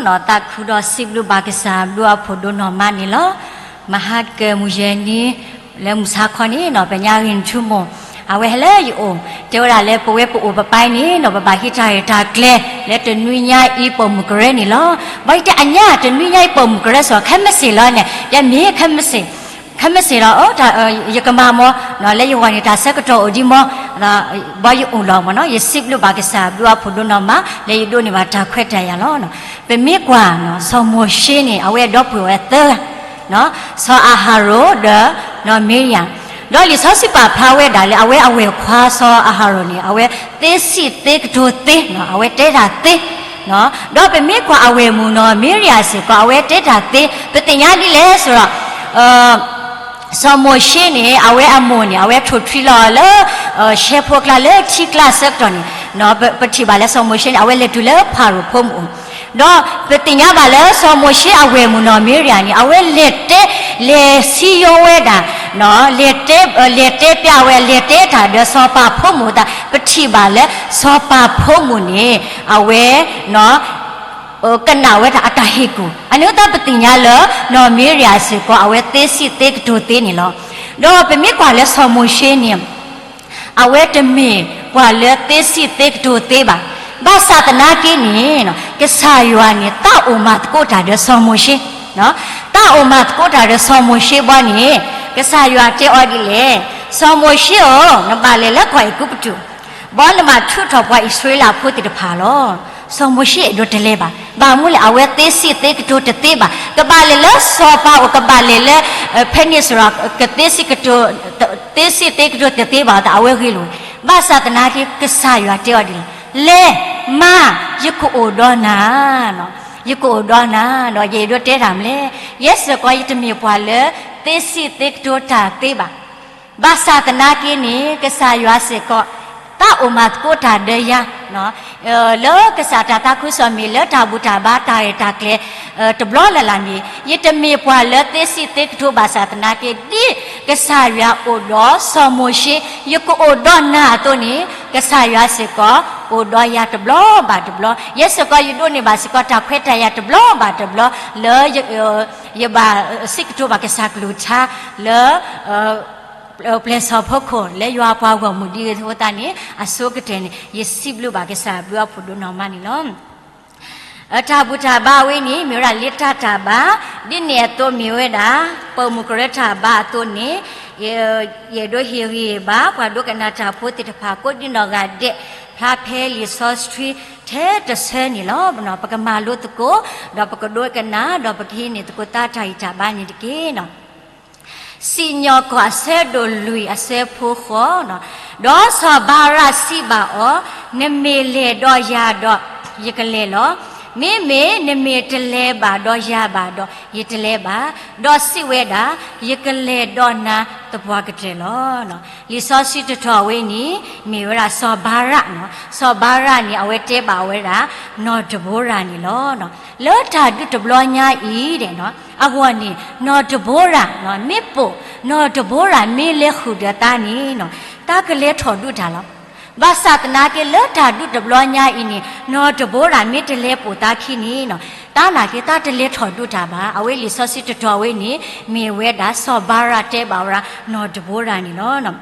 သးခုဒီးစံးဘျုးဘၣ်ကစၢ်ဘျုးအဖှိၣ်ဒိၣ်နီၢ်မးန့ၣ်လီၤ. မဟါကၢမုၢ်ယဲၢ်နံၤ လၢမုၢ်ဆါခီန့ၣ်နီၤ ပညါဂ့ၢ်နထူမိၢ် အဝဲဟဲလၢယအိၣ် တဲဝဲဒၣ်လၢပဝဲပအိၣ်ပပၢ်န့ၣ်နီၤ ပဘၣ်ဟံးတၢ်ရဲၣ်တၢ်ကျဲၤ လၢတနွံညါအံၤပိာ်မုၣ်ကရၢန့ၣ်လီၤ. ဘၣ်ယတဲအညါတနွံညါအံၤပိာ်မုၣ်ကရၢစ့ၢ် ခဲမုၢ်ဆ့ၣ်လီၤန့ၣ် ယမ့ၢ် ခဲမုၢ်ဆ့ၣ်လီၤ ယကမၤမၢ် လၢယဂီၢ်န့ၣ် တၢ်ဆၢကတီၢ်အိၣ်ဒံးမၢ် ဘၣ်ယအိၣ်လီၤမၢ်နီၤ ယစံးဘျုးဘၣ်ကစၢ်ဘျုးအဖှိၣ်ဒိၣ်နီၢ်မး လၢယဒိးန့ၢ်ဘၣ်တၢ်ခွဲးတၢ်ယာ်လီၤ. ပမ့ၢ်ကွၢ် စီၤမိၤၡ့န့ၣ် အဝဲဒီပုၢ်ဝဲၢ်သၢဂၤ စီၤအၤဟရိၣ်ဒီး မံၤရံယၤ ဒီးလံာ်စီဆှံပာ်ဖျါဝဲဒၣ်လၢ အဝဲအဝဲၢ်ခွါစီၤအၤဟရိၣ်န့ၣ် အဝဲသ့စံးသ့ကတိၤသ့ အဝဲတဲတၢ်သ့ ဒီးပမ့ၢ်ကွၢ်အဝဲၢ်မုၣ်နီၢ်မံၤရံယၤစ့ၢ်ကီး အဝဲတဲတၢ်သ့ ပသ့ၣ်ညါဒ်လဲၣ်စ့ၢ်ဒီး စီၤမိၤၡ့န့ၣ် အဝဲအမိၢ်န့ၣ် အဝဲထိၣ်ထွံလီၤအီၤလၢ ရှဲဖိအကျါလၢထံကျါအဆၢကတီၢ်န့ၣ် ပထံၣ်ဘၣ်လၢစီၤမိၤၡ့န့ၣ် အဝဲလဲၤတုၤလၢဖၤရိၤဖိမုၣ်အိၣ် ဒီးပသ့ၣ်ညါဘၣ်လၢစီၤမိၤၡ့အဝဲၢ်မုၣ်နီၢ်မံၤရံယၤန့ၣ် အဝဲလဲၤတဲ လဲၤစံယိဝဲဒၣ် လဲၤတဲ လဲၤတဲပျးဝဲ လဲၤတဲတၢ်ဒီးစီၤပၤဖိမုၣ်အသး ပထံၣ်ဘၣ်လၢစီၤပၤဖိမုၣ်န့ၣ် အဝဲ ကနၣ်ဝဲဒၣ်အတၢ်ဟ့ၣ်ကူၣ် အန့ၣ်သတးပသ့ၣ်ညါလၢ နီၢ်မံၤရံယၤစ့ၢ်ကီး အဝဲသ့စံးသ့ကတိၤသ့န့ၣ်လီၤ. ဒီးပမ့ၢ်ကွၢ်လၢစီၤမိၤၡ့န့ၣ် အဝဲတမ့ၢ်ပှၤလၢသ့စံးသ့ကတိၤသ့ဘၣ်. ဘၣ်ဆၣ်သနာ်က့န့ၣ် ကစၢ်ယွၤန့ၣ် သးအိၣ်မၤသကိးတၢ်ဒီးစီၤမိၤၡ့ သးအိၣ်မၤသကိးတၢ်ဒီးစီၤမိၤၡ့ဘီန့ၣ် ကစၢ်ယွၤတဲအီၤဒ်လဲၣ်, စီၤမိၤၡ့ဧၢ, နဘၣ်လဲၤလၢကီၢ်အဲၤကူပတူး, ဘီနဘၣ်ထုးထီၣ်ပှၤအံၣ်စရ့လးဖိသ့ၣ်တဖၣ်လီၤ. စီၤမိၤၡ့အဲၣ်ဒိးတလဲၤဘၣ်. ဘၣ်မနုၤလဲၣ်, အဝဲသ့စံးသ့ကတိၤတသ့ဘၣ်. ကဘၣ်လဲၤလၢစီၤပၤအိၣ်, ကဘၣ်လဲၤလၢ ဖဲန့ၣ်စ့ၢ်ကီး ကသ့စံးကတိၤ သ့စံးသ့ကတိၤတသ့ဘၣ်အသး အဝဲဂ့ၤလိာ်. ဘၣ်ဆၣ်သနာ်က့ ကစၢ်ယွၤတဲအီၤဒ်လဲၣ်, လဲၤ, မၤ, ယကအိၣ်ဒီးနၤ, ယကအိၣ်ဒီးနၤ, ဒီးယအဲၣ်ဒိးတဲတၢ်မနုၤလဲၣ်, ယဲစ့ၢ်ကီး ယတမ့ၢ်ပှၤလၢ သ့စံးသ့ကတိၤတၢ်သ့ဘၣ်. ဘၣ်ဆၣ်သနာ်က့န့ၣ် ကစၢ်ယွၤစ့ၢ်ကီး သးအိၣ်မၤသကိးတၢ်ဒီးယၤ လၢကစၢ်တၢ်သးခုကစီၣ်မ့ၢ် လၢတၢ်ဘူၣ်တၢ်ဘါတၢ်ရဲၣ်တၢ်ကျဲၤ တဘျီလၢ်လၢ်မ့ၢ် ယတမ့ၢ်ပှၤလၢသ့စံးသ့ကတိၤဘၣ်ဆၣ်သနာ်က့ ဒ်ကစၢ်ယွၤအိၣ်ဒီးစီၤမိၤၡ့ ယကအိၣ်ဒီးနၤအသိးန့ၣ် ကစၢ်ယွၤစ့ၢ်ကီး အိၣ်ဒီးယၤတဘျီဘၣ်တဘျီ, ယဲစ့ၢ်ကီး ယဒိးန့ၢ်ဘၣ်စ့ၢ်ကီး တၢ်ခွဲးတၢ်ယာ်တဘျီဘၣ်တဘျီ လၢ ယဘၣ်စံးကတိၤဘၣ်ကစၢ်ကလုၢ်ကထါ လၢ ပျဲၢ်စီၤဖီခိၣ် လၢယွၤအပှၤဂီၢ်မုၢ်ဒ်အံၤအဃိသတးန့ၣ် အဆိကတၢၢ်န့ၣ် ယစံးဘျုးဘၣ်ကစၢ်ဘျုးအဖှိၣ်ဒိၣ်နီၢ်မးန့ၣ်လီၤ. တၢ်ဘူၣ်တၢ်ဘါအဝဲန့ၣ် မ့ၢ်ဝဲဒၣ်လ့တၢ်တၢ်ဘါ, ဒ်န့ၣ်အသိးမ့ၢ်ဝဲဒၣ် ပိာ်မုၣ်ကရၢတၢ်ဘါအသိးန့ၣ် ယအဲၣ်ဒိးဟ့ၣ်ဂံၢ်ဘါ ပှၤဒိကနၣ်တၢ်ဖိသ့ၣ်တဖၣ် ကိးဒံနီၢ်ဂၤဒဲး ဖျါဖဲလံာ်စီဆှံထဲတဆၢန့ၣ်လီၤ. ပကမၤလိသကိး ဒီးပကဒိကနၣ် ဒီးပကဟံးန့ၢ်သကိးသးတၢ်ဂံၢ်တၢ်ဘါန့ၣ်တက့ၢ်. စံၣ်ညီၣ်ကွီၢ်အဆၢဒိၣ်လွံၢ်အဆၢဖိဃိး, ဒီးစီၤဘၤရၣ်စံးဘၣ်အီၤ, နမ့ၢ်လဲၤဒီးယၤဒီး ယကလဲၤလီၤ. မ့မ့ၢ်နမ့ၢ်တလဲၤဘၣ်ဒီးယၤဘၣ်ဒီး ယတလဲၤဘၣ်. ဒီးစံးဝဲဒၣ်, ယကလဲၤဒီးနၤသပှၢ်ကတၢၢ်လီၤ. လံာ်စီဆှံတတီၤဝဲန့ၣ် မ့ၢ်ဝဲဒၣ်စီၤဘၤရၣ်, စီၤဘၤရၣ်န့ၣ် အဝဲတဲဘၣ်ဝဲဒၣ် နီၢ်ဒဘိရၤန့ၣ်လီၤ. လၢတၢ်ဒုးတဘျီညါအံၤ အဂီၢ်န့ၣ် နီၢ်ဒဘိရၤ မ့ၢ်ပိာ်, နီၢ်ဒဘိရၤမ့ၢ်လဲၤဃုာ်ဒီးသးန့ၣ် သးကလဲၤထီၣ်ဒုးတၢ်လီၤ. ဘၣ်ဆၣ်သနာ်က့ လၢတၢ်ဒုးတဘျီညါအံၤန့ၣ် နီၢ်ဒဘိရၤမ့ၢ်တလဲၤပိာ်သးခံန့ၣ် သးနာ်က့ သးတလဲၤထီၣ်ဒုးတၢ်ဘၣ်. အဝဲလံာ်စီဆှံတတီၤဝဲန့ၣ် မ့ၢ်ဝဲဒၣ်စီၤဘၤရၣ်တဲဘၣ်ဝဲဒၣ် နီၢ်ဒဘိရၤန့ၣ်လီၤ.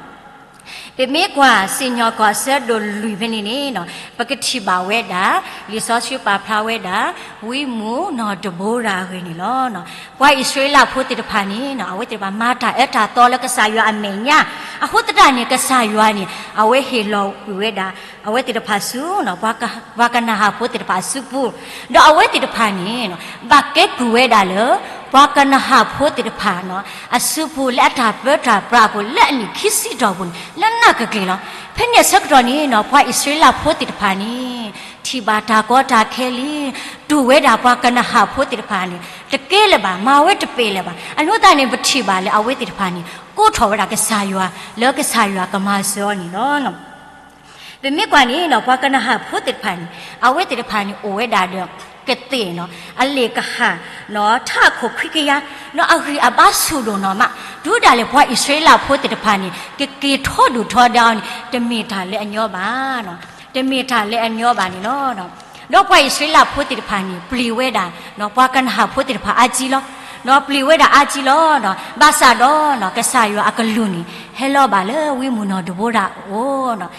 ပမ့ၢ်ကွၢ်စံၣ်ညီၣ်ကွီၢ်အဆၢဒိၣ်လွံၢ်ဖဲန့ၣ်န့ၣ် ပကထံၣ်ဘၣ်ဝဲဒၣ် လံာ်စီဆှံပာ်ဖျါဝဲဒၣ် ဝံမုၣ်နီၢ်ဒဘိရၤအဂ့ၢ်န့ၣ်လီၤ. ပှၤအံၣ်စရ့လးဖိသ့ၣ်တဖၣ်န့ၣ် အဝဲသ့ၣ်တဖၣ်မၤတၢ်အၢတၢ်သီလၢကစၢ်ယွၤအမဲာ်ညါ, အဃိသတးန့ၣ် ကစၢ်ယွၤန့ၣ် အဝဲဟ့ၣ်လီၤကွံာ်ဝဲဒၣ် အဝဲသ့ၣ်တဖၣ်ဆူ ပှၤကနၤဧၣ်ဖိသ့ၣ်တဖၣ်အစုပူၤ, ဒီးအဝဲသ့ၣ်တဖၣ်န့ၣ် ဘၣ်ကဲကုၢ်ဝဲဒၣ်လၢ ပှၤကနၤဧၣ်ဖိသ့ၣ်တဖၣ် အစုပူၤလၢအတၢ်ပၢတၢ်ပြးအပူၤ လၢအနံၣ်ခံဆံတီၢ်ပူၤန့ၣ် လၢနၢ်ကကျ့ၤလီၤ. ဖဲန့ၣ်အဆၢကတီၢ်န့ၣ် ပှၤအံၣ်စရ့လးဖိသ့ၣ်တဖၣ်န့ၣ် ထံၣ်ဘၣ်တၢ်ကီတၢ်ခဲလံ, တူၢ်ဝဲဒၣ်ပှၤကနၤဧၣ်ဖိသ့ၣ်တဖၣ်န့ၣ် တကဲလၢၤဘၣ်, မၤဝဲတပ့ၤလၢၤဘၣ်. အနီၢ်သးန့ၣ် ပထံၣ်ဘၣ်လၢအဝဲသ့ၣ်တဖၣ်န့ၣ် ကိးထီၣ်ဝဲဒၣ်ကစၢ်ယွၤ လၢကစၢ်ယွၤကမၤစၢၤအီၤန့ၣ်လီၤ. ပမ့ၢ်ကွၢ်န့ၣ် ပှၤကနၤဧၣ်ဖိသ့ၣ်တဖၣ်န့ၣ် အဝဲသ့ၣ်တဖၣ်န့ၣ် အိၣ်ဝဲဒၣ်ဒီး ကသ့ၣ်နီၤ အလ့ၣ်ကဟၣ် ထးခိၣ်ခွံကယၤ ဒီးအဂံၢ်အဘါဆူၣ်ဒိၣ်နီၢ်မး, တုၤဒၣ်လဲာ်ပှၤအံၣ်စရ့လးဖိသ့ၣ်တဖၣ်န့ၣ် ကက့ၤထီဒုၣ်ထီဒါအီၤန့ၣ် တမ့ၢ်တၢ်လၢအညီဘၣ်, တမ့ၢ်တၢ်လၢအညီဘၣ်န့ၣ်လီၤ. ဒီးပှၤအံၣ်စရ့လးဖိသ့ၣ်တဖၣ်န့ၣ် ပျံၤဝဲဒၣ် ပှၤကနၤဧၣ်ဖိသ့ၣ်တဖၣ်အါကံလီၤ. ဒီးပျံၤဝဲဒၣ်အါကံလီၤ. ဘၣ်ဆၣ်ဒီး ကစၢ်ယွၤအကလူးန့ၣ် ဟဲလီၤဘၣ်လၢဝံမုၣ်နီၢ်ဒဘိရၤအအိၣ်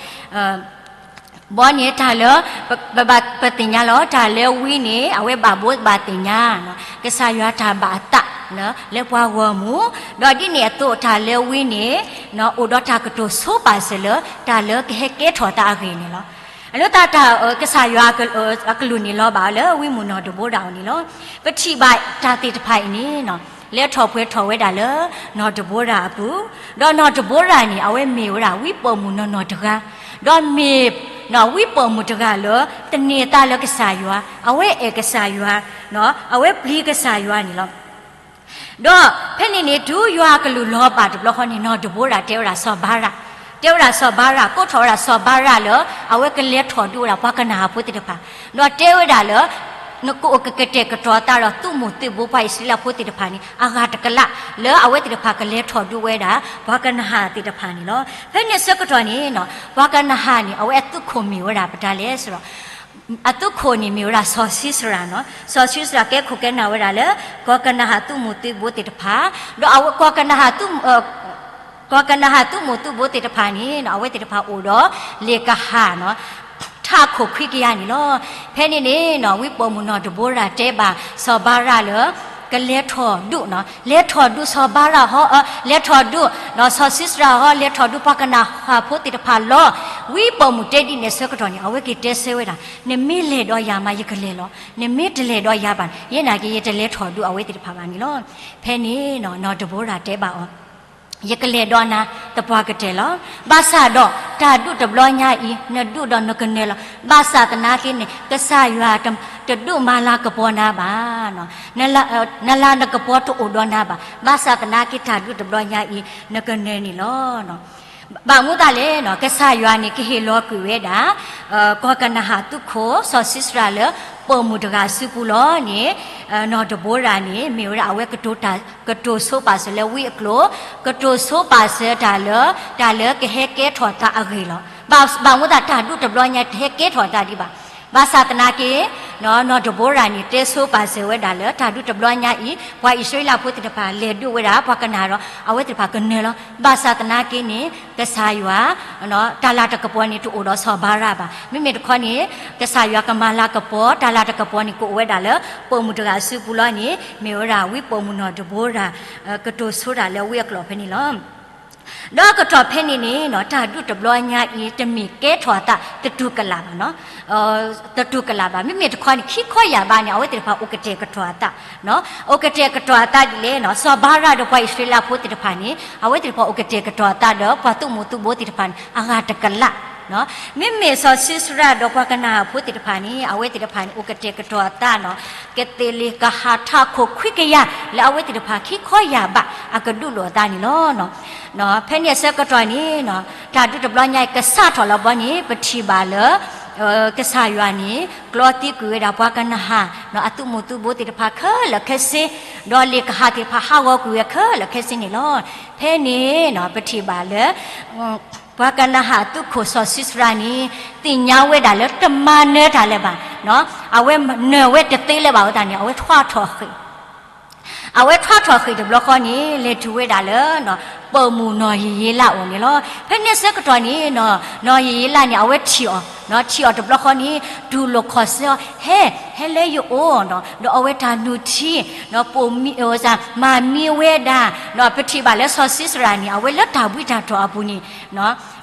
ဘီန့ၣ်တၢ်လၢ ပသ့ၣ်ညါလီၤ တၢ်လၢဝံန့ၣ် အဝဲဘၣ်ဘိးဘၣ်သ့ၣ်ညါ ကစၢ်ယွၤတၢ်ဘၣ်အသး လၢပှၤဂီၢ်မုၢ်, ဒီးဒ်န့ၣ်အသိးတၢ်လၢဝံန့ၣ် အိၣ်ဒီးတၢ်ကတိၤဆိပာ်စၢၤလၢ တၢ်လၢကဟဲကဲထီၣ်သးအဂ့ၢ်န့ၣ်လီၤ. အလၢတၢ် ကစၢ်ယွၤအကလူးန့ၣ်လီၤဘၣ်လၢဝံမုၣ်နီၢ်ဒဘိရၤအအိၣ်န့ၣ်လီၤ. ပထံၣ်ဘၣ်တၢ်သ့ၣ်တဖၣ်အံၤန့ၣ် လဲၤထီၣ်ပှဲၤထီၣ်ဝဲဒၣ်လၢ နီၢ်ဒဘိရၤအပူၤ, ဒီးနီၢ်ဒဘိရၤန့ၣ် အဝဲမ့ၢ်ဝဲဒၣ်ဝံပိာ်မုၣ်နီၢ်နီၢ်တဂၤ, ဒီးမ့ၢ် ဝံပိာ်မုၣ်တဂၤလၢ သန့ၤသးလၢကစၢ်ယွၤ, အဝဲအဲၣ်ကစၢ်ယွၤ, အဝဲပျံၤကစၢ်ယွၤန့ၣ်လီၤ. ဒီးဖဲန့ၣ်န့ၣ် တုၤယွၤအကလူးလီၤဘၣ်တဘျီဃီန့ၣ် နီၢ်ဒဘိရၤတဲဝဲဒၣ်စီၤဘၤရး, တဲဝဲဒၣ်စီၤဘၤရး ကိးထီၣ်ဝဲဒၣ်စီၤဘၤရးလၢ အဝဲကလဲၤထီၣ်ဒုးဝဲဒၣ်ပှၤကနၤဧၣ်ဖိသ့ၣ်တဖၣ်, ဒီးတဲဝဲဒၣ်လၢ နကအိၣ်ကကတဲာ်ကတီၤသးဒီးသုးမုၢ်သုးဘိပှၤအံၣ်စရ့လးဖိသ့ၣ်တဖၣ်န့ၣ် အဂၤတကလး လၢအဝဲသ့ၣ်တဖၣ်ကလဲၤထီၣ်ဒုးဝဲဒၣ် ပှၤကနၤဧၣ်သ့ၣ်တဖၣ်န့ၣ်လီၤ. ဖဲန့ၣ်ဆၢကတီၢ်န့ၣ် ပှၤကနၤဧၣ်န့ၣ် အဝဲအသုးခိၣ်မ့ၢ်ဝဲဒၣ်ပတၢ်လဲၣ်စ့ၢ်ဒီး အသုးခိၣ်န့ၣ်မ့ၢ်ဝဲဒၣ်စီၤၡံစရၤနီၤ, စီၤၡံစရၤကဲခိၣ်ကဲနၢ်ဝဲဒၣ်လၢ ကီၢ်ကနၤဧၣ်သုးမုၢ်သုးဘိသ့ၣ်တဖၣ်, ဒီးအဝဲကီၢ်ကနၤဧၣ်သုး ကီၢ်ကနၤဧၣ်သုးမုၢ်သုးဘိသ့ၣ်တဖၣ်န့ၣ် အဝဲသ့ၣ်တဖၣ်အိၣ်ဒီးလ့ၣ်ကဟၣ်နီၤ, ထးခိၣ်ခွံကယၤန့ၣ်လီၤ. ဖဲန့ၣ်န့ၣ် ဝံပိာ်မုၣ်နီၢ်ဒဘိရၤတဲဘၣ်စီၤဘၤရးလၢ ကလဲၤထီၣ်ဒုးနီၤ, လဲၤထီၣ်ဒုးစီၤဘၤရးဟီ, လဲၤထီၣ်ဒုး စီၤၡံစရၤဟီ, လဲၤထီၣ်ဒုးပှၤကနၤဧၣ်ဖိသ့ၣ်တဖၣ်လီၤ. ဝံပိာ်မုၣ်တဲဒ်န့ၣ်ဆၢကတီၢ်န့ၣ် အဝဲက့ၤတဲဆၢဝဲဒၣ်, နမ့ၢ်လဲၤဒီးယၤမး ယကလဲၤလီၤ. နမ့ၢ်တလဲၤဒီးယၤဘၣ် ယဲနာ်က့ၤ ယတလဲၤထီၣ်ဒုးအဝဲသ့ၣ်တဖၣ်ဘၣ်န့ၣ်လီၤ. ဖဲန့ၣ်နီၢ်ဒဘိရၤတဲဘၣ်အီၤ, ယကလဲၤဒီးနၤ သပှၢ်ကတၢၢ်လီၤ. ဘၣ်ဆၣ်ဒီးတၢ်ဒုးတဘျီညါအံၤ နဒုးဒီးနကနၢၤလီၤ. ဘၣ်ဆၣ်သနာ်က့န့ၣ် ကစၢ်ယွၤတဒုးမၤလၤကပီၤနၤဘၣ်, နလၤနကပီၤတအိၣ်ဒီးနၤဘၣ်. ဘၣ်ဆၣ်သနာ်က့တၢ်ဒုးတဘျီညါအံၤ နကနၢၤန့ၣ်လီၤ. ဘၣ်မနုၤသတးလဲၣ်နီၤ, ကစၢ်ယွၤန့ၣ်ကဟ့ၣ်လီၤကွံာ်ဝဲဒၣ် ကီၢ်ကနၤဧၣ်သုးခိၣ်စီၤၡံစရၤလၢ ပိာ်မုၣ်တဂၤအစုပူၤလီၤန့ၣ်, နီၢ်ဒဘိရၤန့ၣ် မ့ၢ်ဝဲဒၣ်အဝဲ ကတိၤဆိပာ်စၢၤလၢဝံအကျိာ်, ကတိၤဆိပာ်စၢၤတၢ်လၢ တၢ်လၢကဟဲကဲထီၣ်သးအဂ့ၢ်လီၤ. ဘၣ်မနုၤသတး တၢ်ဒုးတဘျီညါတဟဲကဲထီၣ်သးဒံးဘၣ်. ဘၣ်ဆၣ်သနာ်က့ နီၢ်ဒဘိရၤန့ၣ် တဲဆိပာ်စၢၤဝဲဒၣ်လၢ တၢ်ဒုးတဘျီညါအံၤ ပှၤအံၣ်စရ့လးဖိသ့ၣ်တဖၣ် လဲၤဒုးဝဲဒၣ်ပှၤကနၤဧၣ်ဒီး အဝဲသ့ၣ်တဖၣ်ကနၢၤလီၤ. ဘၣ်ဆၣ်သနာ်က့န့ၣ် ကစၢ်ယွၤ တၢ်လၤတၢ်ကပီၤန့ၣ် တအိၣ်ဒီးစီၤဘၤရးဘၣ်. မ့မ့ၢ်တခီန့ၣ် ကစၢ်ယွၤကမၤလၤကပီၤ တၢ်လၤတၢ်ကပီၤန့ၣ် ကအိၣ်ဝဲဒၣ်လၢ ပိာ်မုၣ်တဂၤအစုပူၤလီၤန့ၣ် မ့ၢ်ဝဲဒၣ်ဝံပိာ်မုၣ်နီၢ်ဒဘိရၤ ကတိၤဆိတၢ်လၢဝံအကျိာ်ဖဲန့ၣ်လီၤ. ဒီးကတီၢ်ဖဲန့ၣ်န့ၣ် တၢ်ဒုးတဘျီညါအံၤ တမ့ၢ်ကဲထီၣ်အသး သတူၢ်ကလာ်ဘၣ်နီၤ, သတူၢ်ကလာ်ဘၣ်. မ့မ့ၢ်တခီန့ၣ် ခံခီယၢ်ဘးန့ၣ် အဝဲသ့ၣ်တဖၣ်အိၣ်ကတဲာ်ကတီၤအသး, အိၣ်ကတဲာ်ကတီၤအသးဒ်လဲၣ်နီၤ, စီၤဘၤရးဒီးပှၤအံၣ်စရ့လးဖိသ့ၣ်တဖၣ်န့ၣ် အဝဲသ့ၣ်တဖၣ်အိၣ်ကတဲာ်ကတီၤအသးဒီးပှၤသုးမုၢ်သုးဘိသ့ၣ်တဖၣ်န့ၣ် အဂၤတကလး မ့မ့ၢ်စီၤၡံစရၤဒီးပှၤကနၤဧၣ်ဖိသ့ၣ်တဖၣ်န့ၣ် အဝဲသ့ၣ်တဖၣ်န့ၣ် အိၣ်ကတဲာ်ကတီၤအသးနီၤ, ကသ့ၣ်လ့ၣ်ကဟၣ်ထးခိၣ်ခွံကယၤ လၢအဝဲသ့ၣ်တဖၣ်ခံခီယၢ်ဘး အကဒုးလိာ်အသးန့ၣ်လီၤ. ဖဲန့ၣ်အဆၢကတီၢ်န့ၣ် တၢ်ဒုးတဘျီညါအံၤ ကစးထီၣ်လီၤဘီန့ၣ် ပထံၣ်ဘၣ်လၢ ကစၢ်ယွၤန့ၣ် ကျီသံကွံာ်ဝဲဒၣ်ပှၤကနၤဧၣ် အသုးမုၢ်သုးဘိသ့ၣ်တဖၣ်ခဲလၢာ်ခဲဆ့, ဒီးလ့ၣ်ကဟၣ်သ့ၣ်တဖၣ်ဟးဂီၤကွံာ်ဝဲခဲလၢာ်ခဲဆ့န့ၣ်လီၤ. ဖဲန့ၣ် ပထံၣ်ဘၣ်လၢ ပှၤကနၤဧၣ်အသုးခိၣ်စီၤၡံစရၤန့ၣ် သ့ၣ်ညါဝဲဒၣ်လၢတမၤနၢၤတၢ်လၢၤဘၣ်, အဝဲနၢၤဝဲတသ့လၢၤဘၣ်အဃိသတးန့ၣ် အဝဲထွါထီၣ်ဃ့ၢ် အဝဲထွါထီၣ်ဃ့ၢ်တဘျီဃီန့ၣ် လဲၤတုၤဝဲဒၣ်လၢ ပိာ်မုၣ်နီၢ်ယယ့လးအအိၣ်န့ၣ်လီၤ. ဖဲန့ၣ်ဆၢကတီၢ်န့ၣ် နီၢ်ယယ့လးန့ၣ် အဝဲထံၣ်အီၤ, ထံၣ်အီၤတဘျီဃီန့ၣ် တူၢ်လိာ်ခီၣ်ဆၢအီၤ, ဟဲ, ဟဲလၢယအိၣ်, ဒီးအဝဲတၢ်နုၢ်ထံ, ပိာ်မံ, မၤမံဝဲဒၣ်, ပထံၣ်ဘၣ်လၢစီၤၡံစရၤန့ၣ် အဝဲလၢတၢ်ဘှံးတၢ်တီၤအပူၤန့ၣ်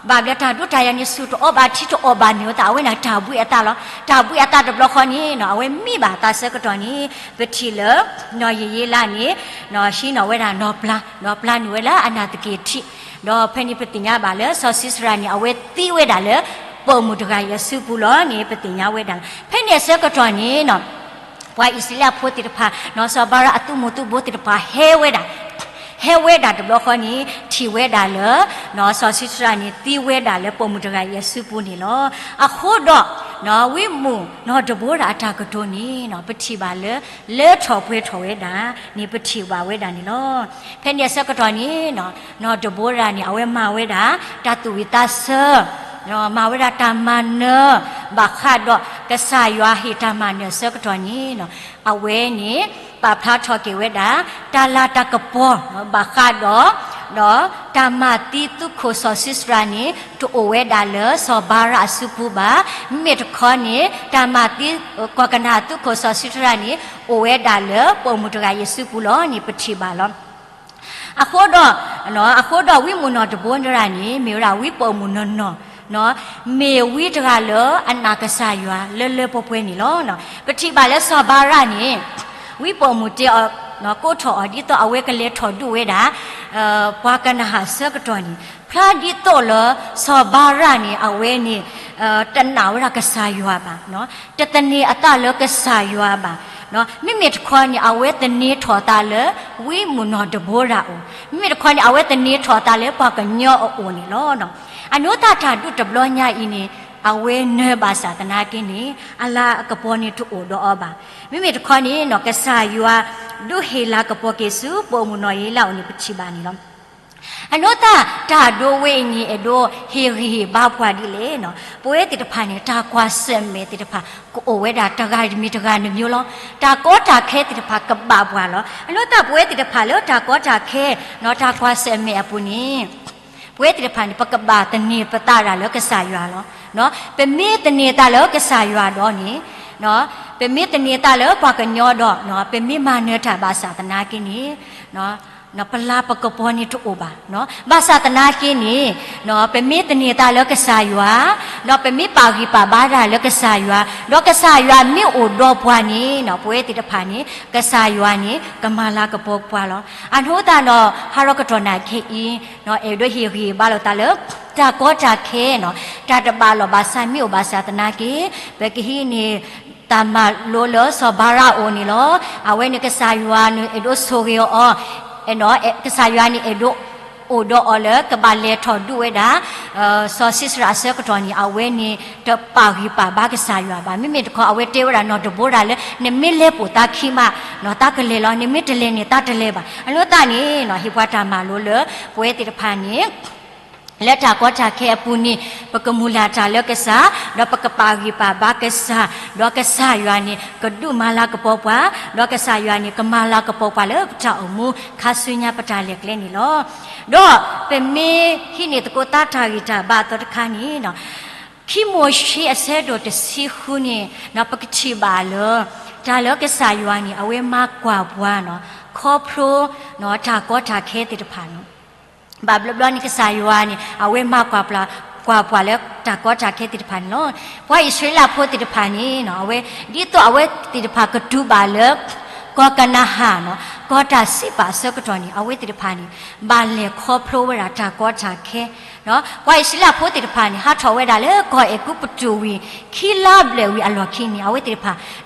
ဘၣ်ဘျီတၢ်ဒိးတၢ်ယၤန့ၣ် ဆူၣ်တအီၣ်ဘၣ်ထံတအီၣ်ဘၣ်မ့ၢ်ဝဲသတး အဝဲန့ၣ်တၢ်ဘှံးအသးလီၤ. တၢ်ဘှံးအသးတဘျီဃီန့ၣ် အဝဲမံဘၣ်အသးဆၢကတီၢ်န့ၣ် ပထံၣ်လၢ နီၢ်ယယ့လးန့ၣ် ဟံးန့ၢ်ဝဲဒၣ်နီၢ်ပျၢ်, နီၢ်ပျၢ်န့ၢ်ဝဲလၢအနၢ်သက့ၤထံး, ဒီးဖဲန့ၣ်ပသ့ၣ်ညါဘၣ်လၢစီၤၡံစရၤန့ၣ် အဝဲသံဝဲဒၣ်လၢ ပိာ်မုၣ်တဂၤအံၤအစုပူၤလီၤန့ၣ် ပသ့ၣ်ညါဝဲဒၣ်. ဖဲန့ၣ်အဆၢကတီၢ်န့ၣ် ပှၤအံၣ်စရ့လးဖိသ့ၣ်တဖၣ် နီၢ်စီၤဘၤရးအသုးမုၢ်သုးဘိသ့ၣ်တဖၣ်ဟဲဝဲဒၣ်, ဟဲဝဲဒၣ်တဘျီဃီန့ၣ် ထံၣ်ဝဲဒၣ်လၢ နီၢ်စီၤၡံစရၤန့ၣ် သံဝဲဒၣ်လၢပိာ်မုၣ်တဂၤအံၤအစုပူၤန့ၣ်လီၤ. အဃိဒီး ဝံမုၣ်နီၢ်ဒဘိရၤအတၢ်ကတိၤန့ၣ် ပထံၣ်ဘၣ်လၢ လၢထီၣ်ပှဲၤထီၣ်ဝဲဒၣ်န့ၣ် ပထံၣ်ဘၣ်ဝဲဒၣ်န့ၣ်လီၤ. ဖဲန့ၣ်အဆၢကတီၢ်န့ၣ် နီၢ်ဒဘိရၤန့ၣ် အဝဲမၤဝဲဒၣ် တၢ်သူၣ်ဝံၣ်သးဆၢ, မၤဝဲဒၣ်တၢ်မၤနၢၤ ဘၣ်ဃးဒီး ကစၢ်ယွၤဟ့ၣ်တၢ်မၤနၢၤအဆၢကတီၢ်န့ၣ်, အဝဲန့ၣ် ပာ်ဖျါထီၣ်က့ၤဝဲဒၣ် တၢ်လၤတၢ်ကပီၤ ဘၣ်ဃးဒီး ဒီးတၢ်မၤသံသုးခိၣ်စီၤၡံစရၤန့ၣ် တအိၣ်ဝဲဒၣ်လၢစီၤဘၤရၣ်အစုပူၤဘၣ်. မ့မ့ၢ်တခီန့ၣ် တၢ်မၤသံ ကီၢ်ကနၤအၣ်သုးခိၣ်စီၤၡံစရၤန့ၣ် အိၣ်ဝဲဒၣ်လၢပိာ်မုၣ်တဂၤအံၤအစုပူၤလီၤန့ၣ် ပထံၣ်ဘၣ်လီၤ. အဃိဒီး, အဃိဒီးဝံမုၣ်နီၢ်ဒဘိရၤန့ၣ် မ့ၢ်ဝဲဒၣ်ဝံပိာ်မုၣ်နီၢ်နီၢ်, မ့ၢ်ဝံတဂၤလၢအနာ်ကစၢ်ယွၤလၢလၢပှဲၤပှဲၤန့ၣ်လီၤ. ပထံၣ်ဘၣ်လၢစီၤဘၤရၣ်န့ၣ် ဝံပိာ်မုၣ်တဲအီၤ, ကိးထီၣ်အီၤဒ်သိးအဝဲကလဲၤထီၣ်ဒုးဝဲဒၣ် ပှၤကနၤအၣ်အဆၢကတီၢ်န့ၣ် ဖျါဒ်သိးလၢ စီၤဘၤရၣ်န့ၣ် အဝဲန့ၣ် တနာ်ဝဲဒၣ်ကစၢ်ယွၤဘၣ်, တသန့ၤအသးလၢကစၢ်ယွၤဘၣ်. မ့မ့ၢ်တခီန့ၣ် အဝဲသန့ၤထီၣ်အသးလၢ ဝံမုၣ်နီၢ်ဒဘိရၤအအိၣ်, မ့မ့ၢ်တခီန့ၣ် အဝဲသန့ၤထီၣ်အသးလၢပှၤကညီအအိၣ်န့ၣ်လီၤ. အနီၢ်သးတၢ်ဒုးတဘျီညါအံၤန့ၣ် အဝဲနၢၤဘၣ်ဆၣ်သနာ်က့န့ၣ် အလၤအကပီၤန့ၣ်တအိၣ်ဒီးအီၤဘၣ်. မ့မ့ၢ်တခီန့ၣ် ကစၢ်ယွၤ ဒုးဟ့ၣ်လၤကပီၤက့ၤဆူ ပိာ်မုၣ်နီၢ်အ့လးအအိၣ်န့ၣ် ပထံၣ်ဘၣ်န့ၣ်လီၤ. အနီၢ်သးတၢ်ဒိဝဲအံၤန့ၣ် အဲၣ်ဒိးဟ့ၣ်ဂံၢ်ဟ့ၣ်ဘါပှၤဒ်လဲၣ်န့ၣ်, ပဝဲသ့ၣ်တဖၣ်န့ၣ် တၢ်ကွၢ်ဆၢၣ်မဲာ်သ့ၣ်တဖၣ် ကအိၣ်ဝဲဒၣ်တဂၤတမံၤတဂၤတမံၤလီၤ. တၢ်ကီတၢ်ခဲသ့ၣ်တဖၣ်ကဘၣ်ပှၤလီၤ. အနီၢ်သးပဝဲသ့ၣ်တဖၣ်လၢတၢ်ကီတၢ်ခဲ တၢ်ကွၢ်ဆၢၣ်မဲာ်အပူၤန့ၣ် ပဝဲသ့ၣ်တဖၣ်န့ၣ် ပကဘၣ်သန့ၤပသးဒၣ်လၢကစၢ်ယွၤလီၤ. ပမ့ၢ်သန့ၤသးလၢကစၢ်ယွၤဒီးန့ၣ်, ပမ့ၢ်သန့ၤသးလၢပှၤကညီဒီး ပမ့ၢ်မၤနၢၤတၢ်ဘၣ်ဆၣ်သနာ်က့န့ၣ် ပလၤပကပီၤန့ၣ်တအိၣ်ဘၣ်. ဘၣ်ဆၣ်သနာ်က့န့ၣ် ပမ့ၢ်သန့ၤသးလၢကစၢ်ယွၤ, ဒီးပမ့ၢ်ပာ်ဂံၢ်ပာ်ဘါတၢ်လၢကစၢ်ယွၤ, ဒီးကစၢ်ယွၤမ့ၢ်အိၣ်ဒီးပှၤန့ၣ် ပဝဲသ့ၣ်တဖၣ်န့ၣ် ကစၢ်ယွၤန့ၣ် ကမၤလၤကပီၤပှၤလီၤ. အနီၢ်သးန့ၣ် ဟးရီကတီၢ်နၢ်ခဲအံၤ အဲၣ်ဒိးဟ့ၣ်ဂံၢ်ဟ့ၣ်ဘါလိာ်သးလၢ တၢ်ကီတၢ်ခဲန့ၣ် တၢ်တဘၣ်လိာ်ဘၣ်စးမ့ၢ်အိၣ်ဘၣ်ဆၣ်သနာ်က့ ပကဟံးန့ၢ် တၢ်မၤလိလၢစီၤဘၤရၣ်အအိၣ်န့ၣ်လီၤ. အဝဲန့ၣ်ကစၢ်ယွၤန့ၣ်အဲၣ်ဒိးဆိၣ်ဂ့ၤအီၤ, ကစၢ်ယွၤန့ၣ်အဲၣ်ဒိး အိၣ်ဒီးအီၤလၢကဘၣ်လဲၤထီၣ်ဒုးဝဲဒၣ် စီၤၡံစရၤအဆၢကတီၢ်န့ၣ် အဝဲန့ၣ် တပာ်ဂံၢ်ပာ်ဘါကစၢ်ယွၤဘၣ်. မ့မ့ၢ်တခီ အဝဲတဲဝဲဒၣ်နီၢ်ဒဘိရၤလၢ နမ့ၢ်လဲၤပိာ်သးခံမး သးကလဲၤလီၤ, နမ့ၢ်တလဲၤန့ၣ် သးတလဲၤဘၣ်. အနီၢ်သးန့ၣ် ဟ့ၣ်ပှၤတၢ်မၤလိလၢ ပဝဲသ့ၣ်တဖၣ်န့ၣ် လၢတၢ်ကီတၢ်ခဲအပူၤန့ၣ် ပကမုၢ်လၢ်တၢ်လၢကစၢ်, ဒီးပကပာ်ဂံၢ်ပာ်ဘါကစၢ်, ဒီးကစၢ်ယွၤန့ၣ် ကဒုးမၤလၤကပီၤပှၤ, ဒီးကစၢ်ယွၤန့ၣ် ကမၤလၤကပီၤပှၤလၢပတၢ်အိၣ်မူ ခါဆူညါပတၢ်လဲၤကျဲန့ၣ်လီၤ. ဒီးပမ့ၢ်ဟံးန့ၢ်သကိးသးတၢ်ဂံၢ်တၢ်ဘါအသီတခါန့ၣ် ခံမိၤၡ့အဆၢဒိၣ်တဆံဃုန့ၣ် ပကထံၣ်ဘၣ်လၢ တၢ်လၢကစၢ်ယွၤန့ၣ် အဝဲမၤကွၢ်ပှၤန့ၣ် ခီဖျိ တၢ်ကီတၢ်ခဲသ့ၣ်တဖၣ်န့ၣ် ဘၣ်ဘျီဘျီန့ၣ် ကစၢ်ယွၤန့ၣ် အဝဲမၤကွၢ်ပှၤ, ကွၢ်ပှၤလၢတၢ်ကီတၢ်ခဲသ့ၣ်တဖၣ်န့ၣ်လီၤ. ပှၤအံၣ်စရ့လးဖိသ့ၣ်တဖၣ်န့ၣ် အဝဲ ဒ်သိးအဝဲသ့ၣ်တဖၣ်ကတုၤဘၣ်လၢ ကီၢ်ကနၤအၣ်န့ၣ် ကီၢ်တၢ်စံးပာ်အဆၢကတီၢ်န့ၣ် အဝဲသ့ၣ်တဖၣ်န့ၣ် ဘၣ်လဲၤခီဖျိဝဲဒၣ်တၢ်ကီတၢ်ခဲ ပှၤအံၣ်စရ့လးဖိသ့ၣ်တဖၣ်န့ၣ် ဟးထီၣ်ဝဲဒၣ်လၢကီၢ်အဲၤကူပတူၤဝံၤ ခံလါဘျဲၣ်ဝံၤအလီၢ်ခံန့ၣ် အဝဲသ့ၣ်တဖၣ်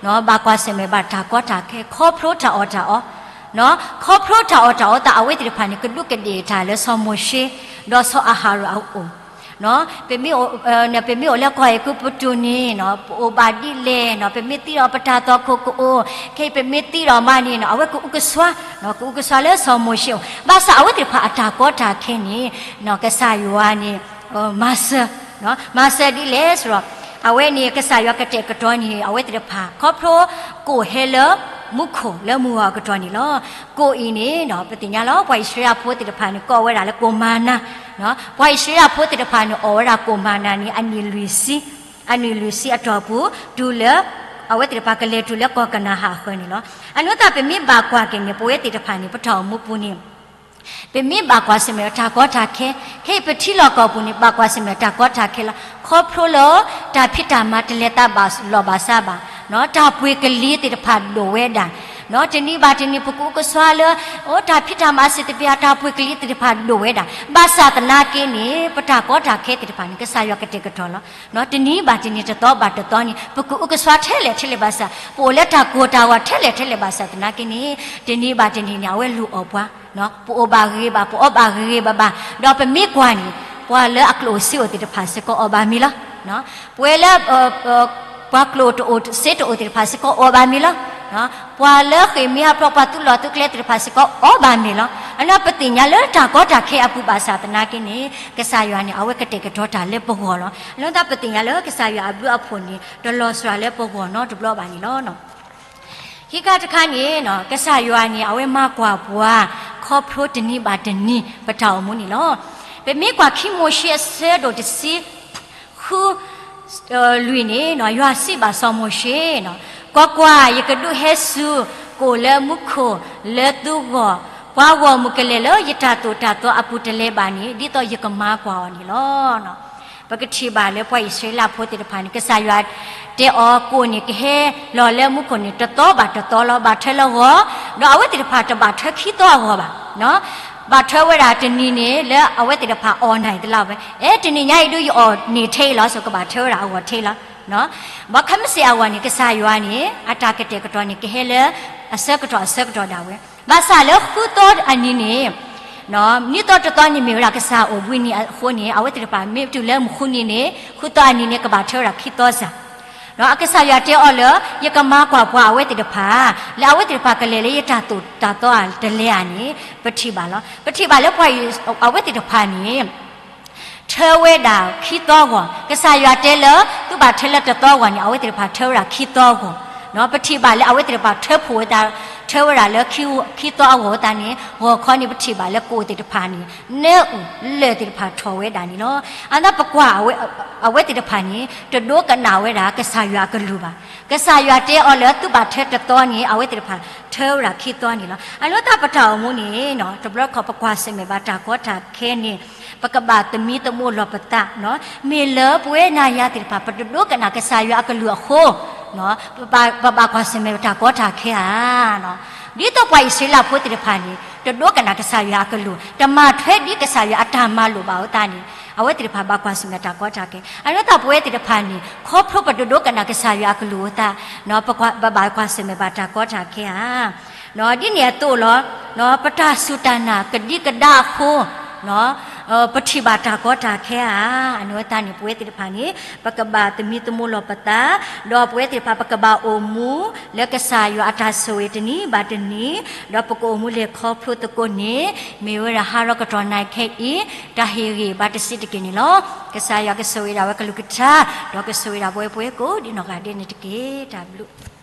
ဘၣ်ကွၢ်ဆၢၣ်မဲာ်ဘၣ်တၢ်ကီတၢ်ခဲ ခီဖျိတၢ်အီၣ်တၢ်အီ ခီဖျိတၢ်အီၣ်တၢ်အီသး အဝဲသ့ၣ်တဖၣ်န့ၣ် ကဒူးကဒ့ၣ်တၢ်လၢစီၤမိၤၡ့ ဒီးစီၤအၤဟရိၣ်အအိၣ် ပမ့ၢ်အိၣ်လၢကီၢ်အဲၤကူပတူၤန့ၣ် ပအိၣ်ဘၣ်ဒ်လဲၣ်, ပမ့ၢ်သံဒီးပတၢ်သွၣ်ခိၣ်ကအိၣ်, ခဲအံၤပမ့ၢ်သံဒီးမးန့ၣ် အဝဲကအုကစွါ, ကအုကစွါလၢစီၤမိၤၡ့အအိၣ်, ဘၣ်ဆၣ်အဝဲသ့ၣ်တဖၣ်အတၢ်ကီတၢ်ခဲန့ၣ် ကစၢ်ယွၤန့ၣ် မၤစၢၤ, မၤစၢၤဒ်လဲၣ်ဆိုဒီး အဝဲန့ၣ်ကစၢ်ယွၤကတဲာ်ကတီၤန့ၣ် အဝဲသ့ၣ်တဖၣ် ခီဖျိ ကိၣ်ဟဲလၢမူခိၣ်လၢမုၢ်ဂီၤအကတီၢ်န့ၣ်လီၤ. ကိၣ်အံၤန့ၣ် ပသ့ၣ်ညါလီၤ ပှၤအံၣ်စရ့လးဖိသ့ၣ်တဖၣ်န့ၣ် ကိးဝဲဒၣ်လၢကိၣ်မၤနၤ, ပှၤအံၣ်စရ့လးဖိသ့ၣ်တဖၣ်န့ၣ် အီၣ်ဝဲဒၣ်ကိၣ်မၤနၤန့ၣ် အနံၣ်လွံၢ်ဆံ, အနံၣ်လွံၢ်ဆံအတီၢ်ပူၤ တုၤလၢ အဝဲသ့ၣ်တဖၣ်ကလဲၤတုၤလၢကီၢ်ကနၤအၣ်အဃၢၤန့ၣ်လီၤ. အနီၢ်သးပမ့ၢ်ဘၣ်ကွၢ်က့ၤန့ၣ် ပဝဲသ့ၣ်တဖၣ်န့ၣ် ပတၢ်အိၣ်မူပူၤန့ၣ် ပမ့ၢ်ဘၣ်ကွၢ်ဆၢၣ်မဲာ်တၢ်ကီတၢ်ခဲ, ခဲအံၤပထံလီၢ်ကီၢ်ပူၤန့ၣ် ဘၣ်ကွၢ်ဆၢၣ်မဲာ်တၢ်ကီတၢ်ခဲလီၤ. ခီဖျိလၢ တၢ်ဖံးတၢ်မၤတလဲၤသးဘၣ်လိာ်ဘၣ်စးဘၣ်, တၢ်ပှ့ၤကလံၤသ့ၣ်တဖၣ်ဒိၣ်ဝဲဒၣ်, တနံၤဘၣ်တနံၤ ပကအုကစွါလၢ အိၣ်တၢ်ဖံးတၢ်မၤစ့ၢ်တပျၢ် တၢ်ပှ့ၤကလံၤသ့ၣ်တဖၣ်ဒိၣ်ဝဲဒၣ်, ဘၣ်ဆၣ်သနာ်က့န့ၣ် ပတၢ်ကီတၢ်ခဲသ့ၣ်တဖၣ်န့ၣ် ကစၢ်ယွၤကတဲာ်ကတီၤလီၤ. တနံၤဘၣ်တနံၤ တသီဘၣ်တသီန့ၣ် ပကအုကစွါထဲလဲၣ်ထဲလဲၣ်ဘၣ်ဆၣ်, ပအိၣ်လၢတၢ်ကိၢ်တၢ်ဂီၤထဲလဲၣ်ထဲလဲၣ်ဘၣ်ဆၣ်သနာ်က့န့ၣ် တနံၤဘၣ်တနံၤန့ၣ် အဝဲလူၤအီၣ်ပှၤ, ပအိၣ်ဘၣ်ဂ့ၤဂ့ၤဘၣ် ပအီၣ်ဘၣ်ဂ့ၤဂ့ၤဘၣ်ဘၣ်, ဒီးပမ့ၢ်ကွၢ်န့ၣ် ပှၤလၢအကျိၣ်စ့အိၣ်သ့ၣ်တဖၣ်စ့ၢ်ကီးအီၣ်ဘၣ်မ့ၤလီၤ. ပှၤလၢ ပှၤကျိၣ်တအိၣ်စ့တအိၣ်သ့ၣ်တဖၣ်စ့ၢ်ကီးအီၣ်ဘၣ်မ့ၤလီၤ. ပှၤလၢဃ့ၢ်မှံဟးဖျိး ပှၤသူၣ်လီၢ်သူၣ်ကျဲသ့ၣ်တဖၣ်စ့ၢ်ကီးအီၣ်ဘၣ်မ့ၤလီၤ. အလၢပသ့ၣ်ညါလၢတၢ်ကီတၢ်ခဲအပူၤဘၣ်ဆၣ်သနာ်က့န့ၣ် ကစၢ်ယွၤန့ၣ် အဝဲကတဲာ်ကတီၤတၢ်လၢပဂီၢ်လီၤ. အလၢတၢ်ပသ့ၣ်ညါလၢကစၢ်ယွၤအဘျုးအဖှိၣ်န့ၣ် တလီၤစှၤလၢပဂီၢ်နီတဘျီဘၣ်န့ၣ်လီၤ. ခံခါတခါန့ၣ် ကစၢ်ယွၤန့ၣ် အဝဲမၤကွၢ်ပှၤ ခီဖျိတနံၤဘၣ်တနံၤ ပတၢ်အိၣ်မူန့ၣ်လီၤ. ပမ့ၢ်ကွၢ်ခံမိၤၡ့အဆၢဒိၣ်တဆံ ဃု လွံၢ်န့ၣ် ယွၤစံးဘၣ်စီၤမိၤၡ့, ကွၢ်ကွၢ်, ယကဒုးဟဲစူၤ ကိၣ်လၢမူခိၣ်လၢသုဂီၢ်, ပှၤဂီၢ်မုၢ်ကလဲၤလၢယတၢ်သိၣ်တၢ်သီအပူၤတလဲၤဘၣ်န့ၣ် ဒ်သိးယကမၤကွၢ်အီၤန့ၣ်လီၤ. ပကထံၣ်ဘၣ်လၢပှၤအံၣ်စရ့လးဖိသ့ၣ်တဖၣ်န့ၣ် ကစၢ်ယွၤတဲအီၤ ကိၣ်န့ၣ် ကဟဲလီၤလၢမူခိၣ်န့ၣ် တသီဘၣ်တသီလီၤ. ဘၣ်ထွဲလၢဂီၤ, ဒီးအဝဲသ့ၣ်တဖၣ်တဘၣ်ထွဲခံသီအဂီၢ်ဘၣ်. ဘၣ်ထွဲဝဲဒၣ်တနံၤန့ၣ် လၢအဝဲသ့ၣ်တဖၣ်အီၣ်နၢ်အံၤတလါဝဲ, အဲ တနံၤညါအံၤဒုးယအီၣ်န့ၢ်ထဲအံၤလီၤ ဆိကဘၣ်ထွဲဝဲဒၣ်အဂီၢ်ထဲလီၤ. ဘၣ်ခဲမုၢ်ဆ့ၣ်အဂီၢ်န့ၣ် ကစၢ်ယွၤန့ၣ် အတၢ်ကတဲာ်ကတီၤန့ၣ် ကဟဲလၢအဆၢကတီၢ်အဆၢကတီၢ်ဒၣ်ဝဲ, ဘၣ်ဆၣ်လၢဃုသီအနံၤန့ၣ် နံၣ်သီတသီန့ၣ်မ့ၢ်ဝဲဒၣ်ကစၢ်အိၣ်ဘှံးနံၤအဃိန့ၣ် အဝဲသ့ၣ်တဖၣ်မ့ၢ်တုၤလၢမုၢ်ဃုနံၤန့ၣ် ဃုသီအနံၤန့ၣ် ကဘၣ်ထွဲဝဲဒၣ်ခံသီစၢ်. ဒီးအကစၢ်ယွၤတဲအီၤလၢ ယကမၤကွၢ်ပှၤအဝဲသ့ၣ်တဖၣ် လၢအဝဲသ့ၣ်တဖၣ်ကလဲၤလၢယတၢ်သိၣ်တၢ်သီတလဲဧါန့ၣ် ပထံၣ်ဘၣ်လီၤ. ပထံၣ်ဘၣ်လၢပှၤအံၤ အဝဲသ့ၣ်တဖၣ်န့ၣ် ထၢဝဲဒၣ်ခံသီအဂီၢ်, ကစၢ်ယွၤတဲလၢ သုဘၣ်ထွဲလၢတသီအဂီၢ်န့ၣ် အဝဲသ့ၣ်တဖၣ်ထၢဝဲဒၣ်ခံသီအဂီၢ်. ပထံၣ်ဘၣ်လၢအဝဲသ့ၣ်တဖၣ်ထၢဖှိၣ်ဝဲဒၣ်, ထၢဝဲဒၣ်လၢခံသီအဂီၢ်ဝဲသတးန့ၣ် ဂီၤခီန့ၣ် ပထံၣ်ဘၣ်လၢကိၣ်သ့ၣ်တဖၣ်န့ၣ် နၢအူၣ်လၢၢ်သ့ၣ်တဖၣ်ထီၣ်ဝဲဒၣ်န့ၣ်လီၤ. အသးပကွၢ် အဝဲသ့ၣ်တဖၣ်န့ၣ် တဒိကနၣ်ဝဲဒၣ်ကစၢ်ယွၤအကလုၢ်ဘၣ်. ကစၢ်ယွၤတဲအီၤလၢ သုဘၣ်ထွဲတသီန့ၣ် အဝဲသ့ၣ်တဖၣ်ထၢဝဲဒၣ်ခံသီန့ၣ်လီၤ. အလၢတၢ်ပတၢ်အိၣ်မူန့ၣ် တဘျီခီပကွၢ်ဆၢၣ်မဲာ်ဘၣ်တၢ်ကီတၢ်ခဲန့ၣ် ပကဘၣ်သမံသမိးလီၤပသး, မ့ၢ်လၢပဝဲနၤယၤသ့ၣ်တဖၣ် ပတဒိကနၣ်ကစၢ်ယွၤအကလုၢ်အဃိ ပဘၣ်ကွၢ်ဆၢၣ်မဲာ်တၢ်ကီတၢ်ခဲဧါ. ဒ်သိးပှၤအံၣ်စရ့လးဖိသ့ၣ်တဖၣ်န့ၣ် တဒိကနၣ်ကစၢ်ယွၤအကလုၢ်, တမၤထွဲဒ်ကစၢ်ယွၤအတၢ်မၤလိာ်ဘၣ်အဃိသတးန့ၣ် အဝဲသ့ၣ်တဖၣ်ဘၣ်ကွၢ်ဆၢၣ်မဲာ်တၢ်ကီတၢ်ခဲ. အလၢတၢ်ပဝဲသ့ၣ်တဖၣ်န့ၣ် ခီဖျိပတဒိကနၣ်ကစၢ်ယွၤအကလုၢ်အဃိသတး ပဘၣ်ကွၢ်ဆၢၣ်မဲာ်ဘၣ်တၢ်ကီတၢ်ခဲဧါ. ဒ်န့ၣ်အသိးလီၤ, ပတၢ်စူၢ်တၢ်နာ်ကဒံကဒါအဃိ ပထံၣ်ဘၣ်တၢ်ကီတၢ်ခဲဧါ. အန့ၣ်အဃိသတးန့ၣ် ပဝဲသ့ၣ်တဖၣ်န့ၣ် ပကဘၣ်သမံသမိးလီၤပသး, ဒီးပဝဲသ့ၣ်တဖၣ် ပကဘၣ်အိၣ်မူလၢကစၢ်ယွၤအတၢ်ဆိၣ်ဂ့ၤတနံၤဘၣ်တနံၤ, ဒီးပကအိၣ်မူလဲၤခီဖျိသကိးန့ၣ် မ့ၢ်ဝဲဒၣ်ဟးရီကတီၢ်နၤခဲအံၤ တၢ်ဟ့ၣ်ဂံၢ်ဘါတစဲးတက့ၢ်န့ၣ်လီၤ. ကစၢ်ယွၤကဆိၣ်ဂ့ၤဒၣ်ဝဲကလုၢ်ကထါ, ဒီးကဆိၣ်ဂ့ၤဒၣ်ပဝဲပှၤကိးဒ်နီၢ်ဂၤဒဲးန့ၣ်တက့ၢ်. တၢ်ဘျုး